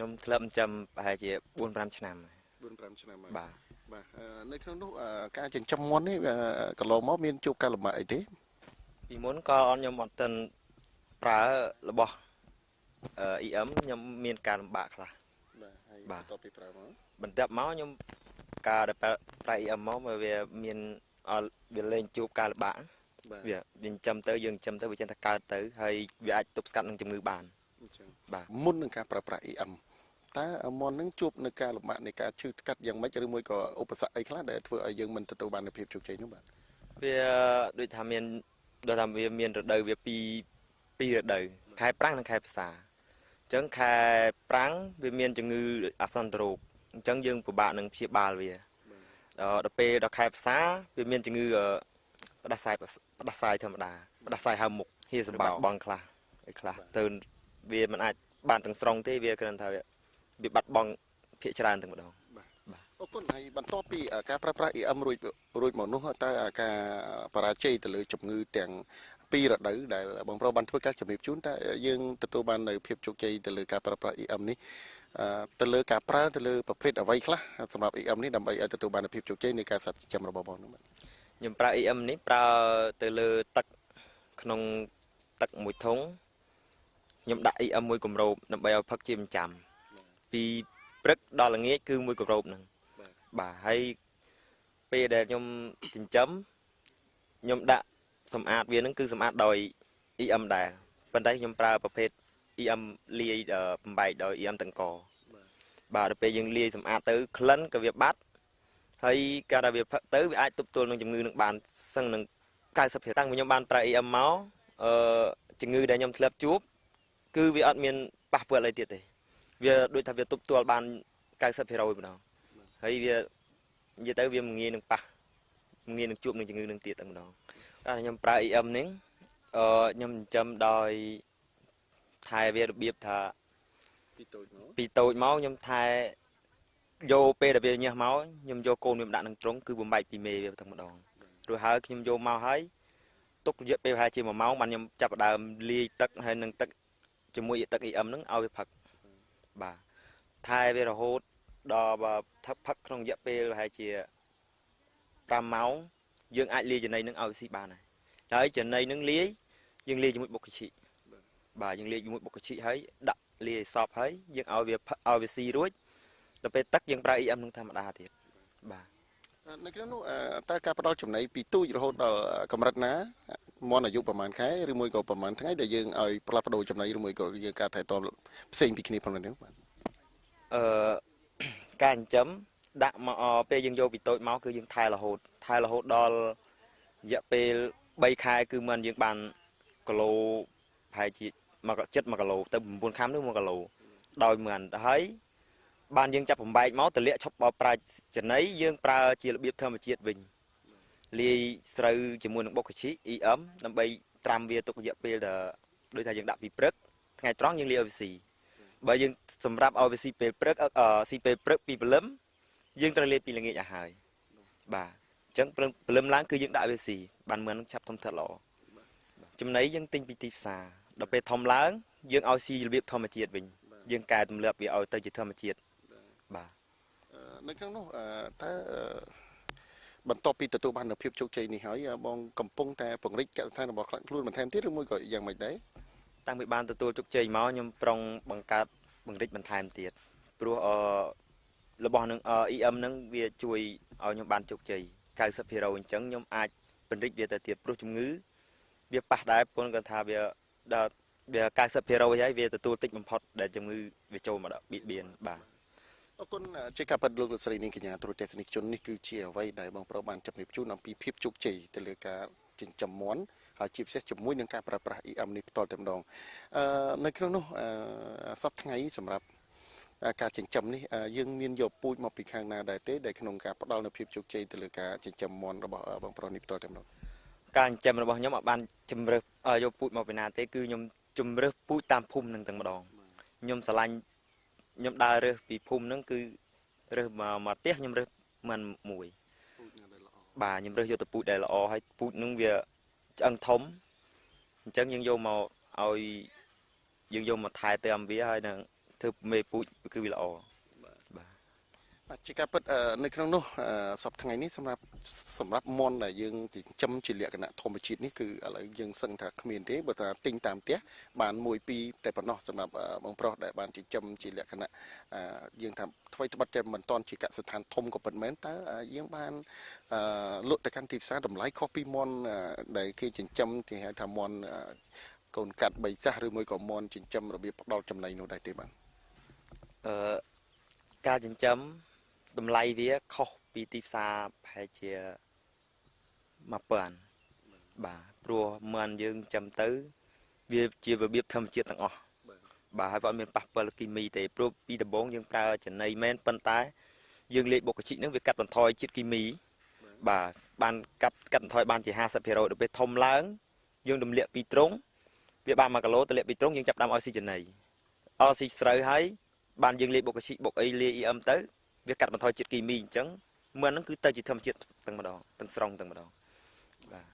ខ្ញុំធ្លាប់ចិញ្ចឹមប្រហែលជា4 5ឆ្នាំ 4 5ឆ្នាំហើយ បាទ បាទនៅក្នុងនោះការចិញ្ចឹមមាន់នេះកន្លងមកមានជួបការលំបាកអីទេ ពីមុនក៏ខ្ញុំអត់ទាន់ប្រើរបស់ EM ខ្ញុំមានការលំបាកខ្លះ បាទហើយបន្ទាប់ពីប្រើមក បន្ទាប់មកខ្ញុំការដែលប្រើ EM មកវាមានវាលែងជួបការលំបាកវាចិញ្ចឹមទៅយើងចិញ្ចឹមទៅវាចឹងថាកើតទៅហើយវាអាចទប់ស្កាត់នឹងជំងឺបាន អញ្ចឹងបាទមុននឹងការប្រើប្រាស់ EM តើមាន់នឹងជួបនៅការលំបាកនៃការឈឺថ្កាត់យ៉ាងម៉េចឬមួយក៏ឧបសគ្គអីខ្លះដែលធ្វើឲ្យយើងមិនទទួលបាននូវភាពជោគជ័យនោះបាទ វាដូចថាមានដូចថាវាមានរដូវវាពីររដូវខែប្រាំងនិងខែវស្សាអញ្ចឹងខែប្រាំងវាមានជំងឺអាសន្នរោគអញ្ចឹងយើងពិបាកនឹងព្យាបាលវាដល់ពេលដល់ខែវស្សាវាមានជំងឺផ្ដាសាយផ្ដាសាយធម្មតាផ្ដាសាយហើមមុខហៀសបោបងខ្លះអីខ្លះទៅវាមិនអាចបានទាំងស្រុងទេវាគ្រាន់តែវាបាត់បង់ភាគច្រើនទាំងម្ដង បាទអរគុណហើយបន្ទាប់ពីការប្រើប្រាស់ EM រួចរួចមកនោះតើការបរាជ័យទៅលើជំងឺទាំងពីររដូវដែលបងប្រុសបានធ្វើការជំរាបជូនតើយើងទទួលបាននៅភាពជោគជ័យទៅលើការប្រើប្រាស់ EM នេះទៅលើការប្រើទៅលើប្រភេទអ្វីខ្លះសម្រាប់ EM នេះដើម្បីឲ្យទទួលបានភាពជោគជ័យនៃការសត្វចិញ្ចឹមរបស់បងនោះបាទ ខ្ញុំប្រើ EM នេះប្រើទៅលើទឹកក្នុងទឹកមួយធុងខ្ញុំដាក់ EM មួយគម្របដើម្បីឲ្យផឹកជាប្រចាំពីព្រឹកដល់ល្ងាចគឺមួយគម្របហ្នឹងបាទហើយពេលដែលខ្ញុំចិញ្ចឹមខ្ញុំដាក់សម្អាតវាហ្នឹងគឺសម្អាតដោយ EM ដែរប៉ុន្តែខ្ញុំប្រើប្រភេទ EM លាយបំបែកដោយ EM តង្កបាទដល់ពេលយើងលាយសម្អាតទៅក្លិនក៏វាបាត់ហើយការដែលវាផឹកទៅវាអាចទប់ទល់នឹងជំងឺនឹងបានសឹងនឹង90%តាំងពីខ្ញុំបានប្រើ EM មកអឺជំងឺដែលខ្ញុំធ្លាប់ជួបគឺវាអត់មានប៉ះពាល់អីទៀតទេវាដូចថាវាទប់ទល់បាន90%ម្ដងហើយវានិយាយទៅវាមិនងាយនឹងប៉ះមិនងាយនឹងជួបនឹងជំងឺនឹងទៀតតែម្ដងកាលខ្ញុំប្រើ EM នេះអឺខ្ញុំចិញ្ចឹមដោយថែវារបៀបថាពីតូចមកពីតូចមកខ្ញុំថែយកពេលដែលវាញើសមកខ្ញុំយកកូនវាមកដាក់នឹងទ្រុងគឺបំបែកពីមេវាតែម្ដងរួចហើយខ្ញុំយកមកហើយទុករយៈពេលប្រហែលជា1ម៉ោងបានខ្ញុំចាប់ផ្ដើមលាយទឹកហើយនឹងទឹកជាមួយទឹក EM ហ្នឹងឲ្យវាផឹកបាទថែវារហូតដល់បើផឹកក្នុងរយៈពេលប្រហែលជា5ម៉ោងយើងអាចលាយចំណីនឹងឲ្យស៊ីបានហើយហើយចំណីនឹងលាយយើងលាយជាមួយបុកកាឈិបាទយើងលាយជាមួយបុកកាឈិហើយដាក់លាយឲ្យសព្វហើយយើងឲ្យវាឲ្យវាស៊ីរួចដល់ពេលទឹកយើងប្រើ EM នឹងធម្មតាទៀតបាទ នៅក្នុងនោះតើការផ្ដល់ចំណីពីទូចរហូតដល់កម្រិតណាមាន់អាយុប្រហែលខែឬមួយក៏ប្រហែលថ្ងៃដែលយើងឲ្យផ្លាស់ប្ដូរចំណីឬមួយក៏យើងការថែទាំផ្សេងពីគ្នាផងនេះបាទ អឺការចិញ្ចឹមដាក់មកពេលយើងយកពីតូចមកគឺយើងថែរហូតថែរហូតដល់រយៈពេល3ខែគឺមិនយើងបានគីឡូប្រហែលជាមកចិត្ត1គីឡូទៅ9ខាំនោះ1គីឡូដោយមិនហើយបានយើងចាប់បំបែកមកទលាក់ឈប់បប្រើចំណីយើងប្រើជារបៀបធម្មជាតិវិញលាយស្រូវជាមួយនឹងបុកកាឈិ EM ដើម្បីត្រាំវាទុករយៈពេលដល់ដូចថាយើងដាក់ពីព្រឹកថ្ងៃត្រង់យើងលាយឲ្យវាស៊ីបើយើងសម្រាប់ឲ្យវាស៊ីពេលព្រឹកស៊ីពេលព្រឹកពីព្រលឹមយើងត្រូវលាយពីល្ងាចឲ្យហើយបាទអញ្ចឹងព្រលឹមឡើងគឺយើងដាក់វាស៊ីបានមិនឆាប់ធំធាត់ល្អចំណីយើងទិញពីទីផ្សារដល់ពេលធំឡើងយើងឲ្យស៊ីរបៀបធម្មជាតិវិញយើងកែទម្លាប់វាឲ្យទៅជាធម្មជាតិបាទ នៅក្នុងនោះតើបន្ទាប់ពីទទួលបាននូវភាពជោគជ័យនេះហើយបងកំពុងតែពង្រីកកសិដ្ឋានរបស់ខ្លួនបន្ថែមទៀតឬមួយក៏យ៉ាងម៉េចដែរ តាំងពីបានទទួលជោគជ័យមកខ្ញុំប្រុងបង្កើតពង្រីកបន្ថែមទៀតព្រោះអឺរបស់នឹង EM នឹងវាជួយឲ្យខ្ញុំបានជោគជ័យ90%អញ្ចឹងខ្ញុំអាចពង្រីកវាទៅទៀតព្រោះជំងឺវាប៉ះដែរប៉ុន្តែគាត់ថាវាដល់វា90%ហើយវាទទួលតិចបំផុតដែលជំងឺវាចូលមកដល់បៀតបៀនបាទ អរគុណជាការពិតលោកលោកស្រីនាងកញ្ញាទ្រទស្សនិកជននេះគឺជាអ្វីដែលបងប្រុសបានជម្រាបជូនអំពីភាពជោគជ័យទៅលើការចិញ្ចឹមមាន់ហើយជាពិសេសជាមួយនឹងការប្រើប្រាស់ EM នេះផ្ទាល់តែម្ដងអឺនៅក្នុងនោះអឺសប្តាហ៍ថ្ងៃសម្រាប់ការចិញ្ចឹមនេះយើងមានយកពូជមកពីខាងណាដែរទេដែលក្នុងការផ្ដល់នូវភាពជោគជ័យទៅលើការចិញ្ចឹមមាន់របស់បងប្រុសនេះផ្ទាល់តែម្ដង ការចិញ្ចឹមរបស់ខ្ញុំអត់បានជំរើសយកពូជមកពីណាទេគឺខ្ញុំជំរើសពូជតាមភូមិនឹងតែម្ដងខ្ញុំស្រឡាញ់ខ្ញុំដើររើសពីភូមិហ្នឹងគឺរើសមកមកផ្ទះខ្ញុំរើសមិនមួយ ពូជណាដែលល្អ បាទខ្ញុំរើសយកទៅពូជដែលល្អហើយពូជហ្នឹងវាឆ្អឹងធំអញ្ចឹងយើងយកមកឲ្យយើងយកមកថែទាំវាហើយនឹង ធ្វើមេពូជគឺវាល្អបាទ បាទជាការពិតនៅក្នុងនោះសប្តាហ៍ថ្ងៃនេះសម្រាប់មន់ដែលយើងចិញ្ចឹមជាលក្ខណៈធម្មជាតិនេះគឺឥឡូវយើងសឹងថាគ្មានទេបើថាទិញតាមផ្ទះបានមួយពីរតែប៉ុណ្ណោះសម្រាប់បងប្រុសដែលបានចិញ្ចឹមជាលក្ខណៈយើងថាថ្មីត្បិតតែមិនទាន់ជាកសិដ្ឋានធំក៏ពិតមែនតើយើងបានលក់ទៅកាន់ទីផ្សារតម្លៃខុសពីមន់ដែលគេចិញ្ចឹមគេហៅថាមន់កូនកាត់បីសះឬមួយក៏មន់ចិញ្ចឹមរបៀបផ្ដល់ចំណីនោះដែរទេបាទ អឺការចិញ្ចឹមតម្លៃវាខុសពីទីផ្សារប្រហែលជា1000បាទព្រោះមន់យើងចិញ្ចឹមទៅវាជារបៀបធម្មជាតិទាំងអស់បាទហើយវាអត់មានប៉ះពាល់គីមីទេព្រោះពីដំបូងយើងប្រើចំណីមែនប៉ុន្តែយើងលាយបុកកជីនឹងវាកាត់បន្ថយជាតិគីមីបាទបានកាត់បន្ថយបានជា50%ដល់ពេលធំឡើងយើងទម្លាក់ពីត្រង់វាបាន1គីឡូទម្លាក់ពីត្រង់យើងចាប់ដើមឲ្យស៊ីចំណីអស់ស៊ីស្រូវហើយបានយើងលាយបុកកជីបុកអីលាយ EM ទៅវាកាត់បន្ថយជាតិគីមីអញ្ចឹងមន់ហ្នឹងគឺទៅជាធម្មជាតិទាំងម្ដងទាំងស្រុងទាំងម្ដងបាទ។